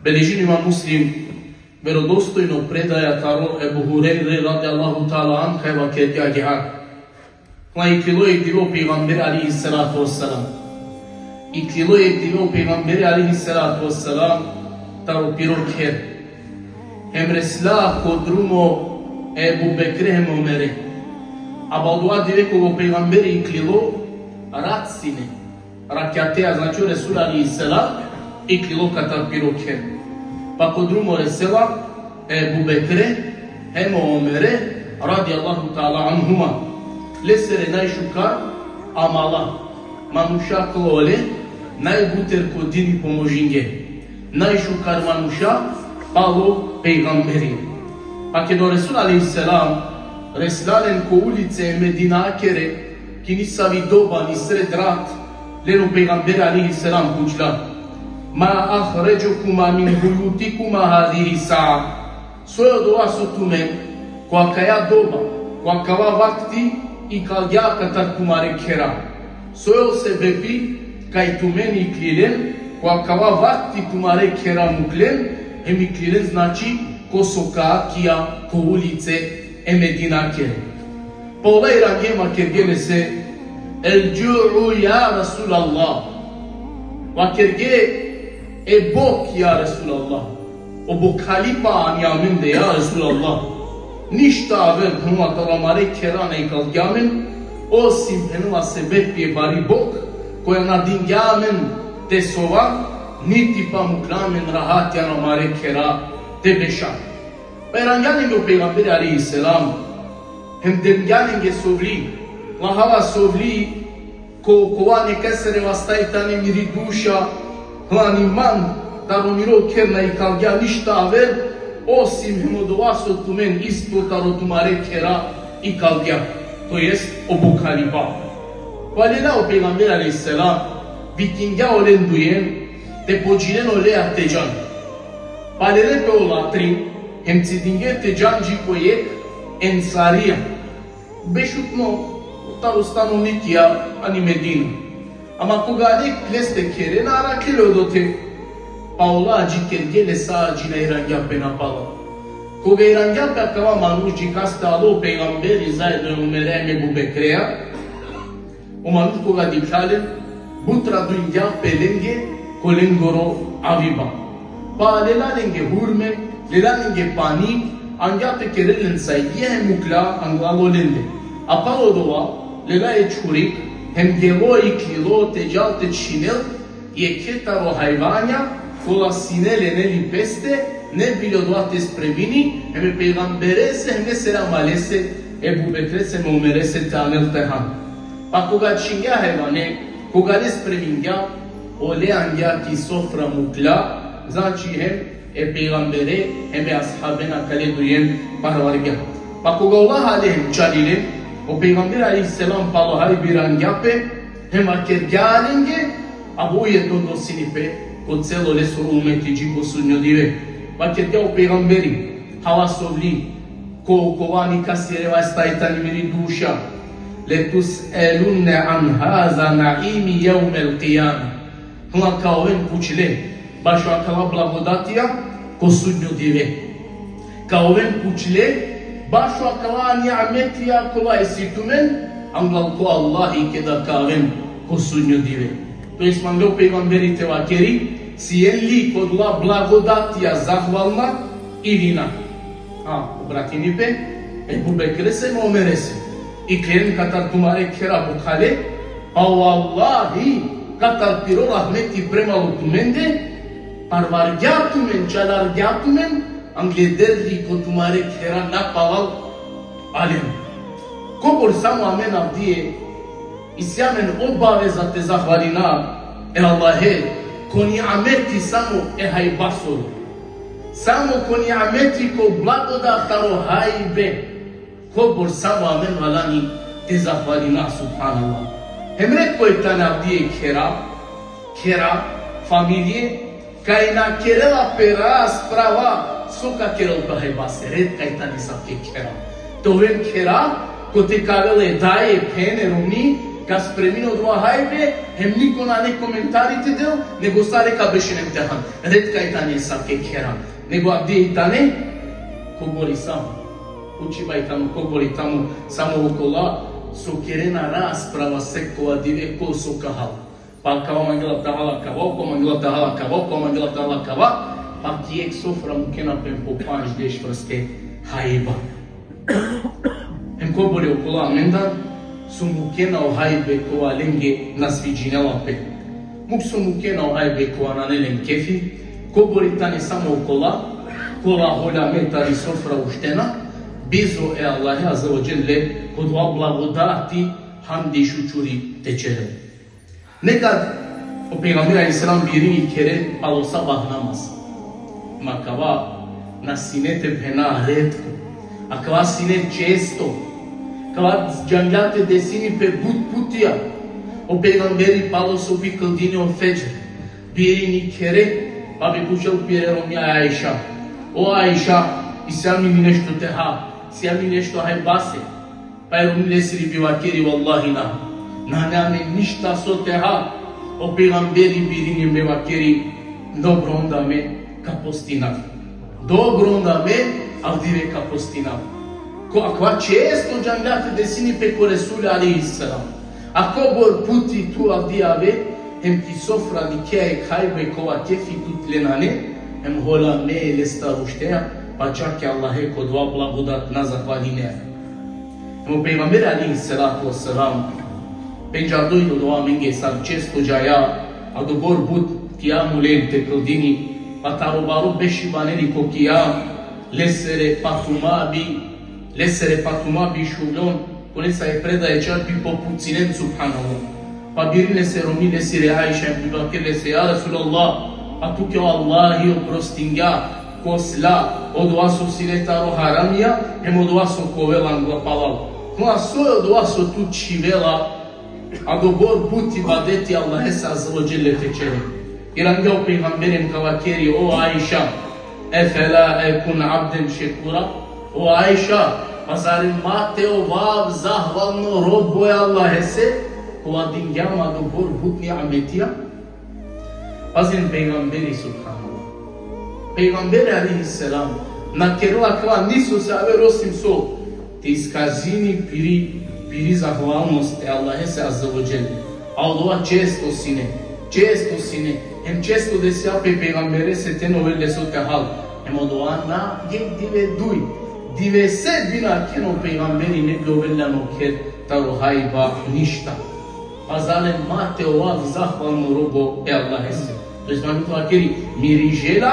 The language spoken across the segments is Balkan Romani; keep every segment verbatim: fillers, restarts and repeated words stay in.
Beležini imam Muslim, verodostojno predaja taro Ebu Hurejre radijallahu ta'ala anhu kaj vakergja agjaar. Hla, iklilo jek dive o pejgamberi alejhi salatu vesselam. Iklilo jek dive o pejgamberi alejhi salatu vesselam taro piro kher. Hem resla ko drumo Ebu Bekre hem Omere. Aba odova dive koga o pejgamberi iklilo, rat sine. Rakjateja, znači, o Resul alejhi selam iklilo katar piro kher. Pa ko drumo resela Ebu Bekre hem o Omere radijallahu ta'ala anhuma. Lesere najšukar amala, manuša kola ole najbuter ko dini pomožinge. Najšukar manuša palo pejgamberi. Pa keda o Resul alejhi selam resla len ko ulice e Medinakere, ki nisavi doba, ni sred rat, len o pejgamberi alejhi selam pučla: Ma ahređekuma min bujutikuma hazihi sa'a? Soj odova so tumen ko akaja doba, ko akava vakti ikalgja katar tumare khera? Soj o sebepi kaj tumen iklilen ko akava vakti, tumare khera muklen, hem iklilen, znači, ko sokakija, ko ulice e Medinakere? Pa ola irangje hem vakerge lese: El-džu'u ja Resulallah. Vakerge: E bok, ja Resulallah. O bokhalipa ani amende, ja Resulallah. Ništa aver, phenela, taro amare khera na ikalgja amen, osim, phenela, sebepi e bari bok, koja na dingja amen te sova, niti pa mukla amen rahat taro amare khera te beša. Pa irangja lenge o pejgamberi alejhi selam, hem dengja lenge sovli. Hla, hava sovli, ko kova nekasere vasta i tani miri duša, hla, ni man taro miro kher na ikalgja ništa aver, osim hem odova so tumen isto taro tumare khera ikalgja, to jest o bokhalipa. Pa lela o pejgamberi alejhi selam, vikingja olen dujen te podžilen oleja te džan. Pa lele pe ola trin, hem cidinge te džan dži ko jekh ensarija. Bešutno taro stanovnikija ani Medina. Ama koga ale leste khere, na arakhle le odote. Pa ola adžikerge le sa dži na irangja pe napalal. Koga irangja pe akava manuš dži kaste alo o pejgamberi zaedno e Omere hem Ebu Bekreja, o manuš koga dikhlja len, but radujngja pe lenge ko lengoro aviba. Pa lela lenge hurme, lela lenge pani, angja te kerel len sajdija hem mukla anglal olende. A palo odova, lela e čhurik, hem gelo, iklilo te džal te čhinel jekhe taro hajvanja, kola sine lene li peste, ne bi li odova te spremini, hem e pejgamberese, hem lesere amalese, Ebu Bekrese hem Omerese te anel te han. Pa koga čhingja hajvane, koga le spremingja, ole angja ki sofra mukla, znači hem e pejgambere, hem e ashabe na kale dujen parvargja. Pa koga ola hale hem čalile, o pejgamberi alejhi selam palo hajbi irangja pe, hem vakergja lenge, a bo ujedno odnosini pe ko celo lesoro umeti dži ko sudnjo dive. Vakergja o pejgamberi: Hava sovli, ko kova nikasere vasta i tani miri duša: Letus'elunne an haza na'imi jevmel qijame. Hla, ka oven pučle bašo akala blagodatija ko sudnjo dive. Ka oven pučle bašo akala ni'metija kola isi tumen, anglal ko Allahi keda ka aven ko sudnjo dive. To jest, mangel o pejgamberi te vakeri, sien li ko odola blagodatija zahvalna ili na. A, obratini pe Ebu Bekrese hem Omerese: Iklen katar tumare khera bokhale, pa o Allahi katar piro rahmeti premalo tumende parvargja tumen, čalargja tumen, angleder li ko tumare khera napalal alen. Kobor samo amen avdive isi amen obaveza te zahvalina e Allahe ko ni'meti samo e hajbasoro. Samo ko ni'meti, ko blagodat taro hajbe. Kobor samo amen valjani te zahvalina, subhanallah. Hem retko i tane avdive khera, khera, familije, kaj na kerela pe rasprava so ka kerel pe hajbase, retka i tane asavke khera. Te oven khera kote ka avel e daje, phen, e romni, Ka spremini odova hajbe, hem niko nane komentari te del, nego sare ka bešinen te han. Red kaj tane sa ke khera. Nego avdive tane, kobor i samo. Učiba i tano, kobor i tano, samo okola so kerena rasprava sekova dive ko so ka hal. Pa kava mangela te hal akava, ko mangela te hal akava, ko mangela te hal akava, pa ki jekh sofra mukena pe po pandž deš vrste hajba. Hem kobor i okola amendar so mukena o hajbe kova lenge na sviđinela pe. Muk so mukena o hajbe kova nane len kefi, kobor i tane samo okola, kola holame tari sofra uštena, bizo e Allahe Azze ve Dželle, ko dova blagodati, hamdi, šućuri te ćeren. Nekad o pejgamberi alejhi selam birini khere palo sabah namaz. Ma kava na sine te phena retko. Akava sine često. Kava džangja te desini pe but putija. O pejgamberi palo sobi kldini o fedžr, birini khere, pa bi pučel pire romnja Ajša: O Ajša, isi li mi nešto te ha, isi li mi nešto hajbase? Pa e romni lesiri bi vakeri: Vallahi na. Nane amen ništa so te ha. O pejgamberi birini hem bi vakeri: Dobro, onda me ka postinav. Dobro, onda me avdive ka postinav. Ko akava često džangja te desini pe ko Resuli alejhi selam. A kobor puti tu avdive ave, hem ki sofra dikhea jekh hajbe kova kefi tut le nane, hem holame lestar uštea, pa čak e Allahe ko dova blagodat na zahvalinea. Hem o pejgamberi alejhi salatu ve selam, pendžardo i odova amenge sar često džaja, adobor but kijamul lejl te kldini, pa taro baro bešiba neli ko kijam, lesere patuma bi, lesere patuma bi šuvljon, ko nesave predaje čak bi popucinen, subhanallah. Pa birini lese romni lesiri Ajša, bi vakeri lese: Ja Resulallah, a tuke o Allahi oprostingja ko sla odova so sine taro haramija, hem odova so ka ovel angla palal. Ama so odova so tu čhivela, adobor but ibadeti Allahese Azze ve Dželle te ćere? Irangja o pejgamberi hem ka vakeri: O Ajša, efela ekun abden šekura? O Ajša, pa zar ma te ovav zahvalno robo e Allahese, kova dingja ma adobor but nimetija? Pazin, pejgamberi, subhanallah. Pejgamberi alejhi selam na kerela kava ni sose aver osim so te iskazini piri, piri zahvalnost e Allahese Azze ve Dželle. A odova često sine, često sine, hem često desea pe pejgamberese te na ovel le so te hal. Hem odova na jekh dive, duj dive, sedbina khen o pejgamberi ne bi ovel le ano kher taro hajba ništa. Pa zar ma te ovav zahvalno robo e Allahese? To jest, mangela te vakeri, miri želja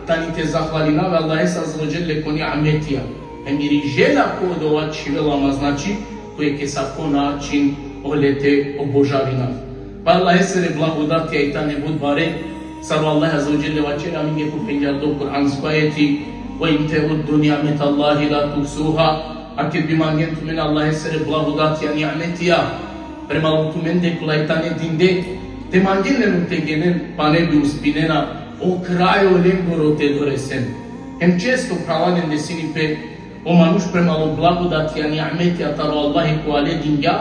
tani te zahvalinav e Allahese Azze ve Dželle ko nimetija. E miri želja ko odova čhivela ma, znači, ko jekh asavko način ole te obožavinav. Pa Allahesere blagodatija i tane but bare, sar o Allah Azze ve Dželle vaćeri amenge ko pendžardo kuransko ajeti: Ve in teuddu ni'metallahi la tuhsuha. A ked bi mangen tumen Allahesere blagodatija, nimetija, prema tumende kola i tane dinde, te mangen len te genen, pa ne bi uspinena o krajo lengoro te doresen. Hem često, phralalen, desini pe o manuš prema o blagodatija, nimetija taro Allahi kova le dingja,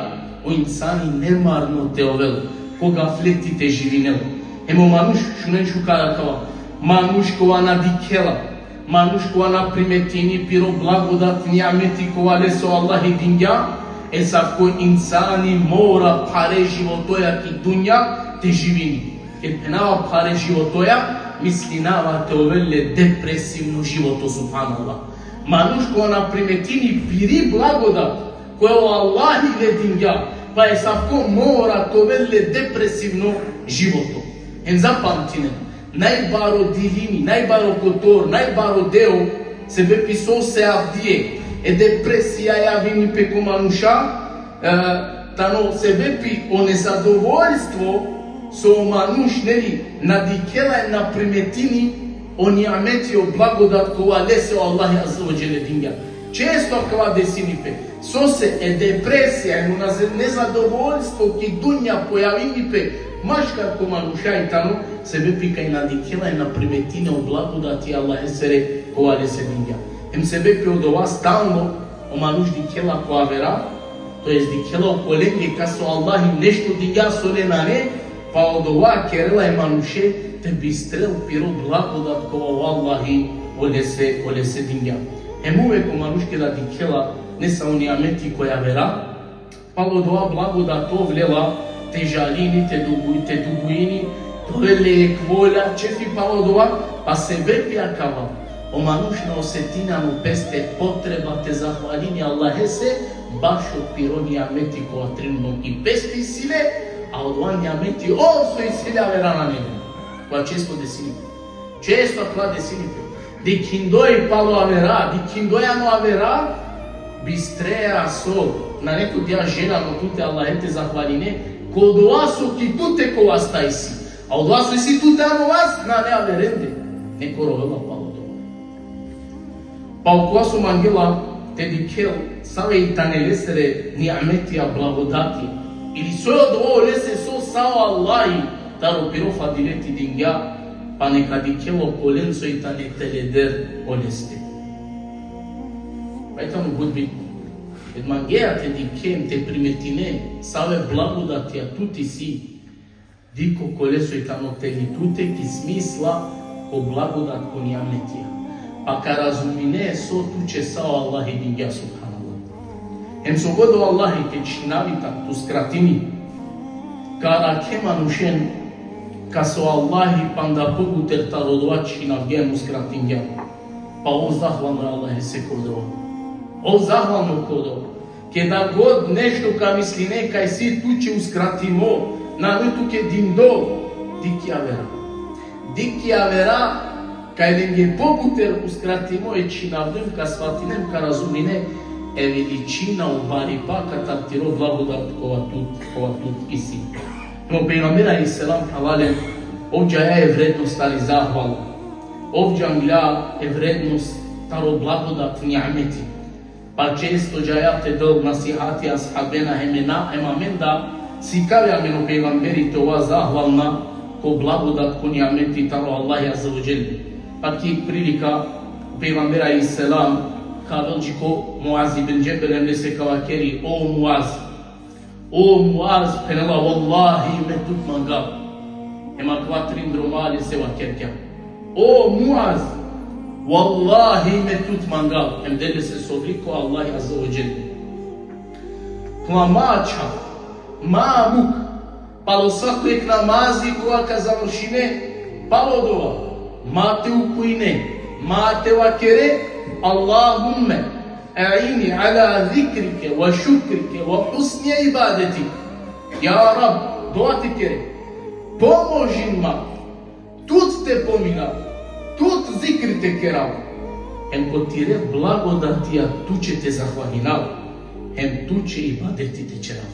o insani nemarno te ovel, ko gafleti te živinel. Hem o manuš, šunen šukar akava, manuš kova na dikhela, manuš kova na primetini piro blagodat, nimeti kova lese o Allahi dingja, esavko insani mora phare životoja ki dunja te živini. Ked phenava phare životoja, mislinava te ovel le depresivno životo, subhanallah. Manuš kova na primetini piri blagodat, koja o Allahi le dingja, pa esavko mora te ovel le depresivno životo. Hem zapamtinen, najbaro dilimi, najbaro kotor, najbaro deo sebepi sose avdive e depresija javini pe ko manuša, e, tano sebepi o nezadovoljstvo so o manuš, neli, na dikhela hem na primetini o nimeti, o blagodat kova lese o Allahi Azze ve Dželle dingja. Često akava desini pe. Sose e depresija, e naz-, nezadovoljstvo ki dunja pojavini pe maškar ko manuša i tano sebepi kaj na dikhela hem na primetini o blagodati Allahesere kova lese dingja. Hem sebepi odova stalno o manuš dikhela ko avera, to jest dikhela okolenge kas o Allahi nešto dingja so le nane, pa odova kerela e manuše te bistrel piro blagodat kova o Allahi olese, olese dingja. Hem uvek o manuš keda dikhela nesavo niameti ko javera, palo odova blagodat ov lela te žalini, te dugu-, te duguini, te ovel le jekh volja, čefi palo odova, pa sebepi akava, o manuš na osetini ano peste potreba te zahvalini Allahese, bašo piro niameti kova trenutno ki peste isi le, a odova niameti ov so isi le javera nane le. Kova često desini pe. Često akava desini pe. Dikhindoj palo javera, dikhindoj ano javera, bistrea so nane tut ja želja ano tute Allahe te zahvaline, ko odova so ki tute ko vasta isi. A odova so isi tute ano vasta, nane javerende. Nek rovela palo odova. Pa okova so mangela te dikhel save i tane lesere niametija, blagodatija, ili so odova olese so sa o Allahi taro piro fadileti dingja, pa neka dikhel okolen so i tane teleder oleste. Pa i tano but bitno. Ed mangea te dikhen, te primetine save blagodatija tut isi, dikh okole so i tano tele tute ki smisla ko blagodat, ko niametija. Pa ka razumine so tuće sa o Allahi dingja, subhanallah. Hem so god o Allahi te čhinavi tut, te uskratini, ka arakhe manušen kas o Allahi panda pobuter taro odova čhinavgja, uskratingja. Pa ov zahvalno e Allahese ko odova. Ov zahvalno ko odova. Keda god nešto ka misline kaj si tuće uskratimo, nane tuke dindo, dikh javera. Dikh javera kaj lenge pobuter uskratimo e čhinavlem, ka svatinen, ka razumine e veličina, o baripa katar tiro blagodat kova tut, kova tut isi. Hem o pejgamber alejhi selam, phralalen, ov džaja e vrednost tari zahvala. Ov džanglja e vrednost taro blagodat, niameti. Pa često džaja te del nasihati ashabena, hem ena, hem amen da sikavja amen o pejgamberi te ova zahvalna ko blagodat, ko niameti taro Allahi azze ve dželle. Pa ki prilika pejgamber alejhi selam ka avel dži ko Muaz ibn Džebel hem lese ka vakeri: O Muaz, o Muaz, phenela, vallahi me tut mangav. Hem akava trin droma lese vakergja: O Muaz, vallahi me tut mangav. Hem del lese sovri ko Allahi azze ve dželle. Phenela: Ma čhava, ma muk, palo svako jekh namazi kova ka završine, palo odova, ma te upujne, ma te vakere: Allahumme e'inni ala zikrike ve šukrike ve husni ibadetik. Ja Rab, dova te kere, pomožin ma tut te pominav, tut zikri te kerav, hem ko tire blagodatija tuće te zahvalinav, hem tuće ibadeti te čerav.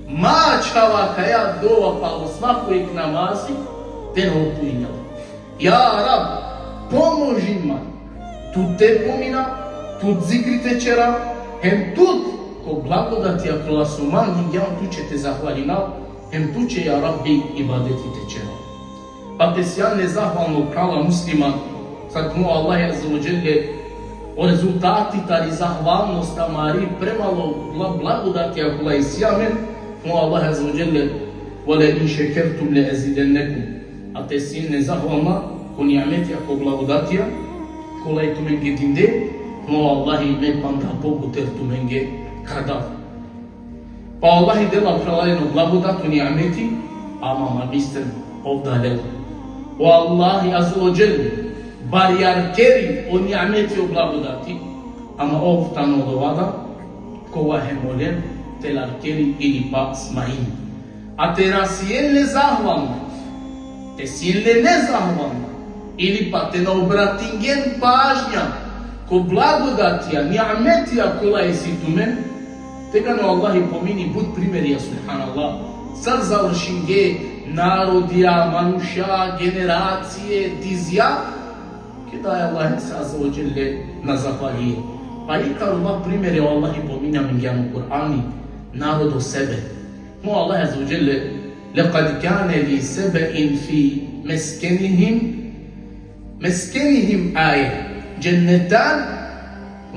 Ma čhava kaja dova palo svako jekh namazi, te na upujnel. Ja Rab, pomožin ma tut te pominav, tut zikri te čerav, hem tut ko blagodatija kola so man dingjan tuće te zahvalinav, hem tuće, ja Rabbi, ibadeti te čerav. Pa te sijan nezahvalno, phrala musliman, sar phenela o Allahi azze ve dželle, o rezultati tari zahvalnost amari premalo bla-, blagodatija kola isi amen, phenela o Allahi azze ve dželle: Ve le in šekertum le ezidennekum. A te sijen nezahvalna ko niametija, ko blagodatija kola i tumenge dinde, phenela o Allahi, me panda pobuter tumenge ka dav. Pa o Allahi dela, phralalen, o blagodat, o niameti, ama ma bister ov da lela. O Allahi azze ve dželle barjarkeri o niameti, o blagodati, ama ov tano odova da kova hem olen te larkeri ili pa smaini. A te na sijen nezahvalno, te sijen le nezahvalno, ili pa te na obratingjen pažnja ko blagodatija, niametija kola isi tumen, tegani o Allahi pomini but primerija, subhanallah, sar završinge narodija, manuša, generacije, dizja, keda e Allahese azze ve dželle na zahvalinge. Pa i taro ova primerija o Allahi pomini amenge ano Kur'ani, narodo Sebe. Phenela o Allahi azze ve dželle: Lekad kane li Sebe'in fi meskenihim, meskenihim aje, džennetan,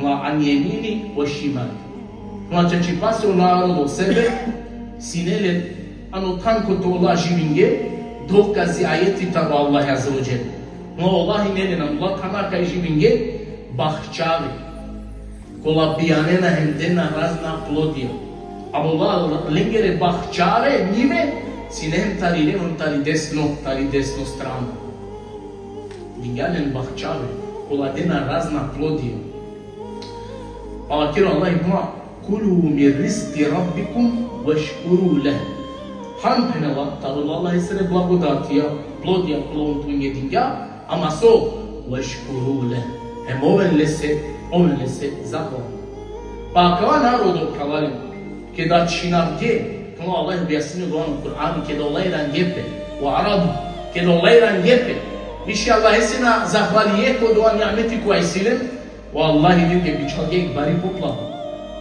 la an jemini ve šimal. Znači, čače pase o narodo sebe, sine le, ano than kote ola živinge, dokazi, ajeti taro Allah azze ve dželle. No ola hine len, ano ola thana kaj živinge, bahčave. Kola bijanena hem dena razna plodija. A ola lengere bahčave, njive, sine hem tari levo, tari desno, tari desno strano. Dingja len bahčave, kola dena razna plodija. Pa vakeri o Allah: "Kulu min rizqi rabbikum veškuru leh." Han, phenela, taro Allahesere blagodatija, plodija kola on tumenđe dingja, ama so, veškuru leh. Hem oven lese, oven lese zahvalno. Pa akava narodo, phralalen, keda čhinavđe, kova Allah objasnini dova ano Kur'ani, keda ola iranđe pe, o Arabi, keda ola iranđe pe, više Allahese na zahvalinđe ko dova niameti kova isi len, o Allah lenge bičhalđa jek bari poplava.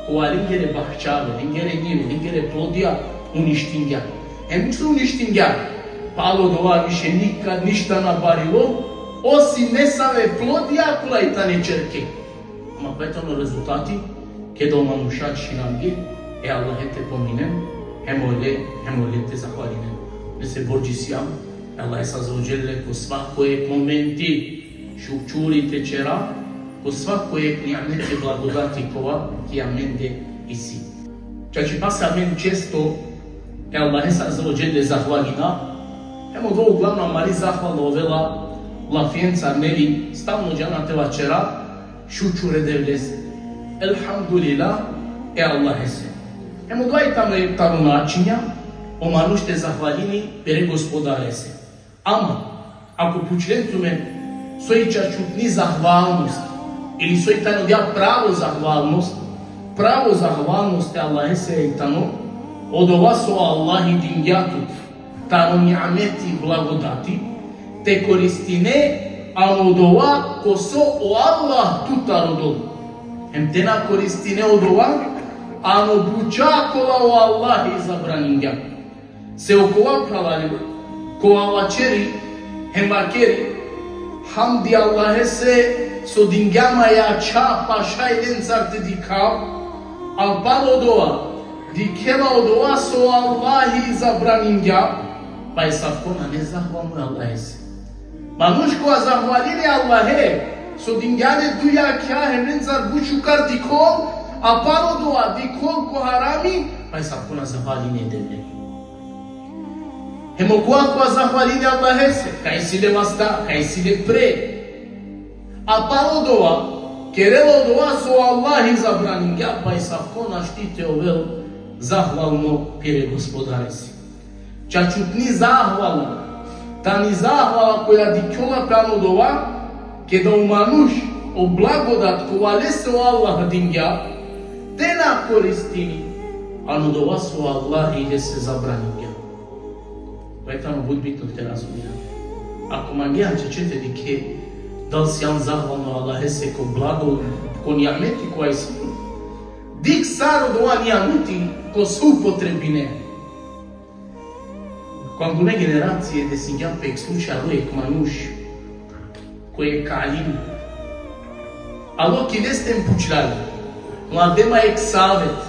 Kova lengere bahčave, lengere njive, lengere plodija uništingja. Hem so uništingja, palo dova više nikad ništa na barilo, osim nesave plodija kola i tane čerke. Ama kova tano rezultati? Keda o manuša čhinavđe, e Allahe te pominen, hem ole, hem ole te zahvalinen. Lese borđi sijam e Allahese azze ve dželle ko svako jek momenti šukuri te ćera, ko svako jek niameti, blagodati kova ki amende isi. Čače pase amen često e Allahese azze ve dželle zahvalina, hem odova uglavnom amari zahvala ovela lafiencar, neli, stalno džana te vaćera, šukuri e Devlese. Elhamdulillah e Allahese. Hem odova i tano jek taro načinja o manuš te zahvalini pere Gospodarese. Ama, ako pučlen tumen soj čačutni zahvalnost, ili soj tano odija pravo zahvalnost, pravo zahvalnost e Allahese i tano odova so o Allahi dingja tut taro niameti, blagodati, te koristine ano odova ko so o Allah tutar rodol. Hem te na koristine odova ano buća kola o Allahi zabraningja. Se okova, phralalen, kova vaćeri hem vakeri: Hamdi Allahese so dingja ma jačha, pa šaj lencar te dikhav, a palo dova dikhela odova so o Allahi zabraningja, pa esavko nane zahvalno e Allahese. Manuš kova zahvalini Allahe so dingja le duj jakha hem lencar but šukar dikhol, a palo dova dikhol ko harami, pa esavko na zahvalini e Devle. Hem okova kova zahvalini Allahese, kaj isi le vasta, kaj isi le pre, a palo dova kerela odova so o Allahi zabraningja, pa esavko našti te ovel zahvalno pire Gospodarese. Čačutni zahvala tani zahvala koja dikhola pe ano dova, keda o manuš o blagodat kova lese o Allah dingja, te na koristini ano dova so o Allahi lese zabraningja. Pa i tano but bitno te razumina. Ako mangea čače te dikhe dal sian zahvalno Allahese ko blago, ko niameti kova isi, dikh sar odova niameti ko so upotrebine. Ko angune generacije desingja pe jek slučaj, alo jek manuš, ko jek alim. Alo ki leste hem pučlja le: Ma, de ma jek savet,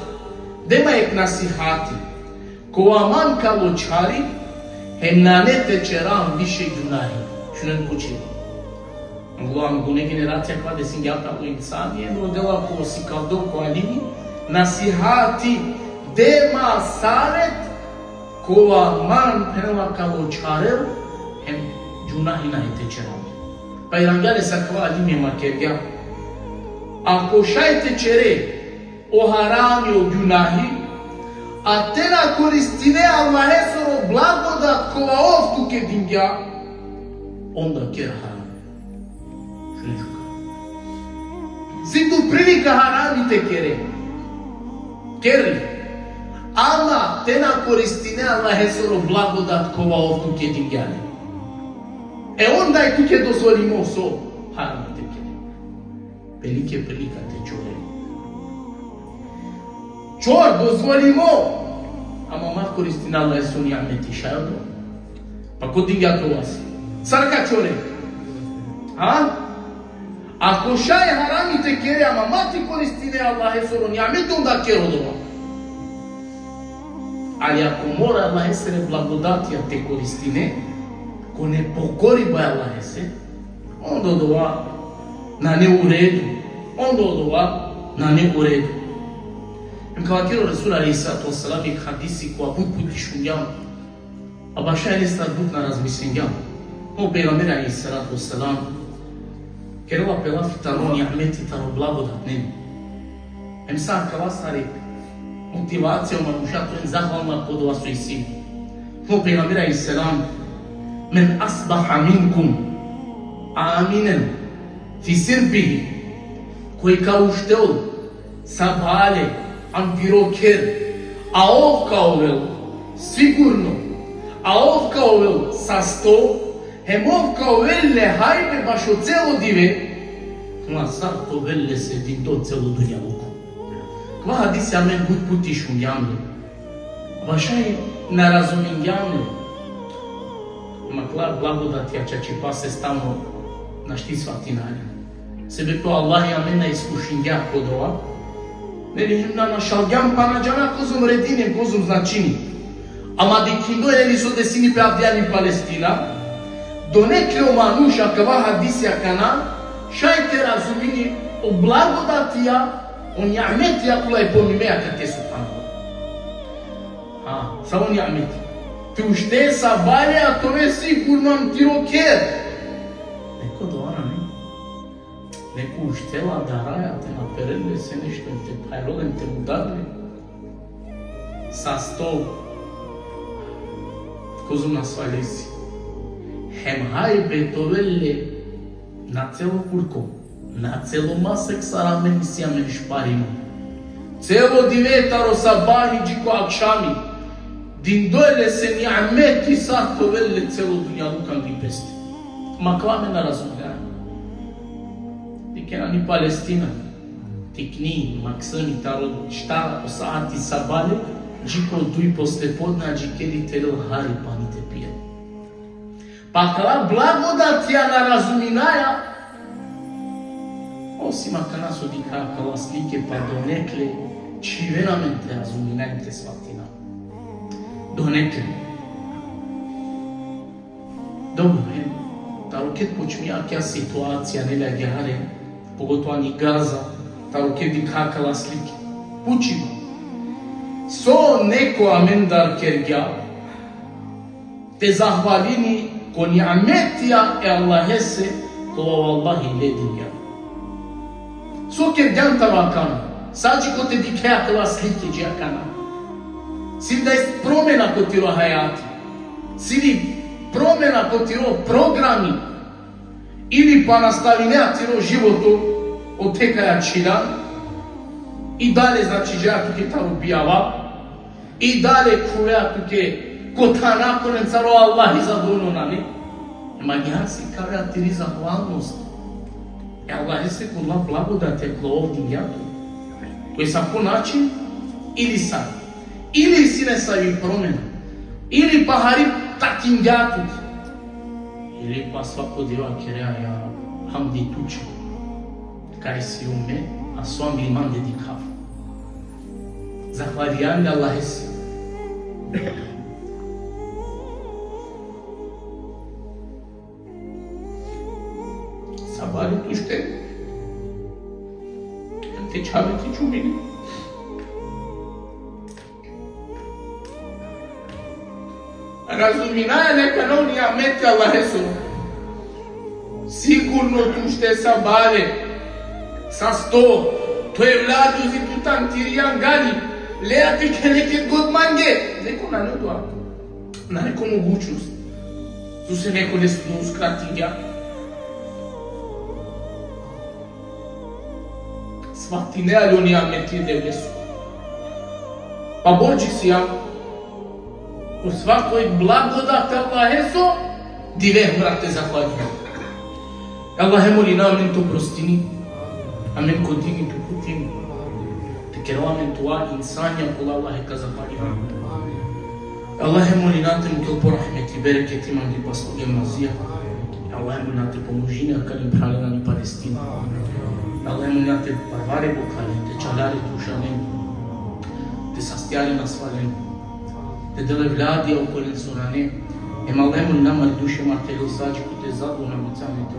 de ma jek nasihati, kova man ka ločhari, hem nane te ćerav više gunahi. Šunen pučibe. Anglo, angune generacija kova desingja pe alo insani, em rodela ko sikaldo, ko alimi, nasihati, de ma savet, kova man, phenela, ka ločharel, hem gunahi nane te ćerav. Pa irangja lese akava alimi, vakergja: Ako šaj te ćere o harami, o gunahi, a te na koristine Allahesoro blagodat kova ov tuke dingja, onda ker harami. Šunen šukar. Isi tu prilika harami te kere. Ker le. Ama te na koristine Allahesoro blagodat kova ov tuke dingja le. E onda i tuke dozvolimo so harami te kere. Phenike prilika te čore. Čor, dozvolimo. Ama ma koristine Allaheso niameti, šaj odova. Pa ko dingja te ov? Sar ka čore? Ha? Ako šaj harami te kere, ama ma te koristine Allahesoro ni'meti, onda ker odova. Ali ako mora Allahesere blagodatija te koristine, ko nepokoriba e Allahese, onda odova nane u redu. Onda odova nane u redu. Em ka vakeri o Resul alejhi salatu ve selam jekh hadisi kova but puti šungjam, a bašo lestar but na razmislingjam. O pejgamberi alejhi salatu ve selam kerela pe lafi taro ni'meti, taro blagodat, neli? Em sa akala sar i motivacija o manuša te oven zahvalna ko odova so isi. O pejgamberi alejhi selam: "Men asbaha minkum aminan fi sirbihi." Koj ka uštel sabale ano tiro kher, a ov ka ovel sigurno, a ov ka ovel sasto, hem ov ka ovel le hajbe bašo celo dive, ma sar te ovel lese dindo celo dunjaluko. Kava hadisi amen but puti šungjam le. Bašo na razumingjam le. Ama akala blagodatija čačipase stalno našti svatina le. Sebepi o Allahi amen na iskušingja ko dova. Neli, hem na našalgjam, pa na džana kozom redini, kozom značini. Ama dikhindo, neli, so desini pe avdive ani Palestina, donekle o manuš akava hadisi akana šaj te razumini o blagodatija, o ni'metija kola i pomime akate, subhanallah. Ha, savo ni'meti. Te ušte sabale, a te ove sigurno ano tiro kher. Neko dova nane. Neko uštela daraja te na perel lese nešto, te pharel, te mudar le. Sasto, kozom nasvali lesi. Hem hajbe te ovel le na celo kurko, na celo masek sar amen isi amen šparimo. Celo dive taro sabahi dži ko akšami. Dindo lese ni'meti sar te ovel le celo dunjaluk angli peste. Ama akava amen na razumingja. Dikhen ani Palestina. Tikni, maksimi taro štar o saati sabale, dži ko duj poslepodne, adžikeri te lel hari pani te pijel. Pa akala blagodatija na razuminaja, osim akana so dikha akala slike, pa donekle čhivena amen te razumina hem te svatina. Donekle. Dobro, hem, taro ked počmingja akaja situacija, neli, agjaar, pogotovo ani Gaza, taro ked dikha akala slike. Pučiba. So neko amendar kergja te zahvalini ko ni'metija e Allahese, kova o Allahi le dingja. So kergjan taro akana, sa dži kote dikhe akala slike dži akana. Si li da isi promena ko tiro hajati, si li promena ko tiro programi, ili pa nastavinea tiro životo ote kaja čhiljan, i dalje, znači, dža tuke taro bijava, i dalje khuvea tuke ko thana, kolencar o Allahi zadovoljno nane. Ema agjaar sikavea tiri zahvalnost e Allahese kola blagodati kola ov dingja tut. Ko asavko način ili sa, ili isi nesavi promena, ili pa hari takingja tut, ili pa svako dive kerea: Ja Rab, hamdi tuće, kaj si ume, a so angli mande dikhav. Zahvaljan le Allahese. Sabale te ušte, te čhave te čumine. Razuminaja le akana o ni'meti Allahesoro. Sigurno te ušte sabale, sasto, to evladi uzi tutan, tiri angali, lea te khele ked god mange. Neko nane dova. Nane ko mogućnost. Sose neko lese uskratingja. Svatinea le o ni'meti e Devleso. Pa borči sijam ko svako jekh blagodat e Allaheso, dive mora te zahvalini. Allahe molina amen te prostini, amen ko dini te uputini, te kerel amen te ova insanja kola Allahe ka zahvalini. Allahe molina te mukel po rahmeti, bereketi mangli pa sloge mazija. Allahummena te pomožine akale phralalen u Palestina. Allahummena te parvare bokhalen, te čalare te ušalen, te sastijare nasvalen, te del evladija okolen so nane. Em Allahummena mar duše mar telo sačko te zabuna mucane te